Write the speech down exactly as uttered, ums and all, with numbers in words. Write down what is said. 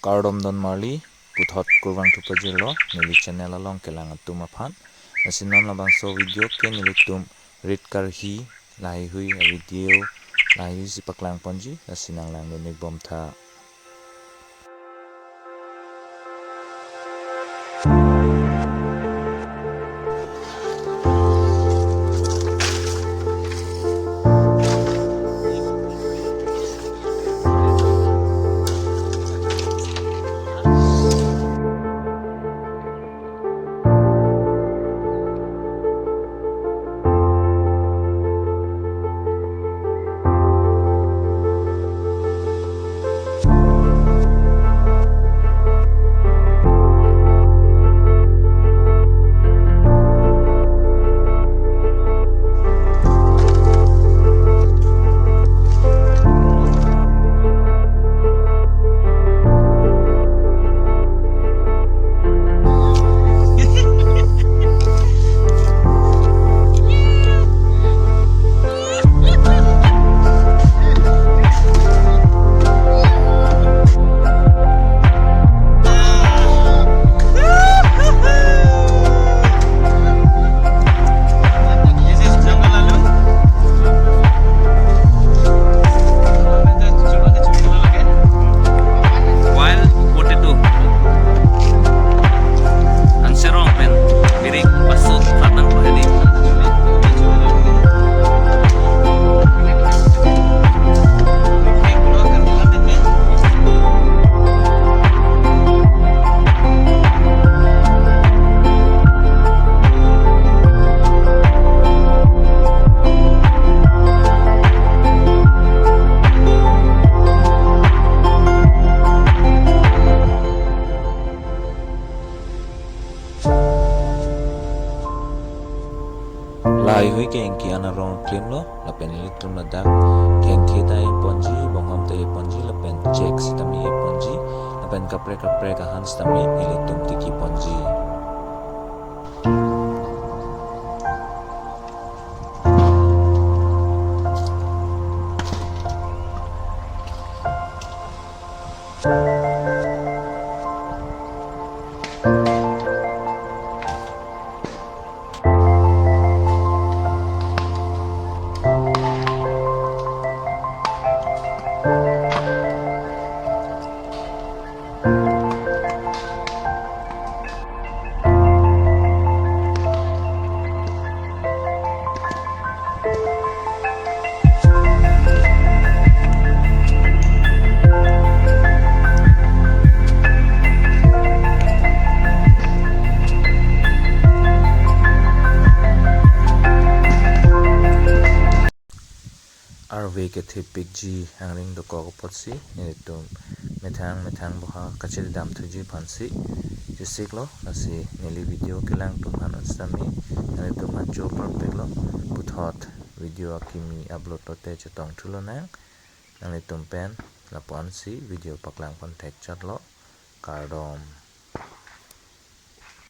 Kardom don marli, puthot kurvangthu pajirlo neli channel along kelang atum aphan. Lasi non labangso video ke nelitum rit karhi lahaihui avideo lahaihui si paklang ponji, lasi nanglangdun ik bom tha. This is Jungle Alu. Wild potato. Angserong pen birik pasut patang pahini. Lahaihui ke engki an arong klimlo, lapen ilitum ladak kengkhe ta e ponji, bonghom ta e ponji, lapen chek sitame e ponji, lapen kaprek kaprek ahan sitame ilitum tiki ponji. Arve kethepikji angring dokok apotsi nelitum methang methang boha kachirdam thuji aphansi chesiklo, lasi neli video kelang atum aphan sitame nanglitum aphan cho parpiklo, puthot video akimi upload lote chetong thulonang. Nanglitum pen lapu-ansi video paklang pon thekchotlo. Kardom.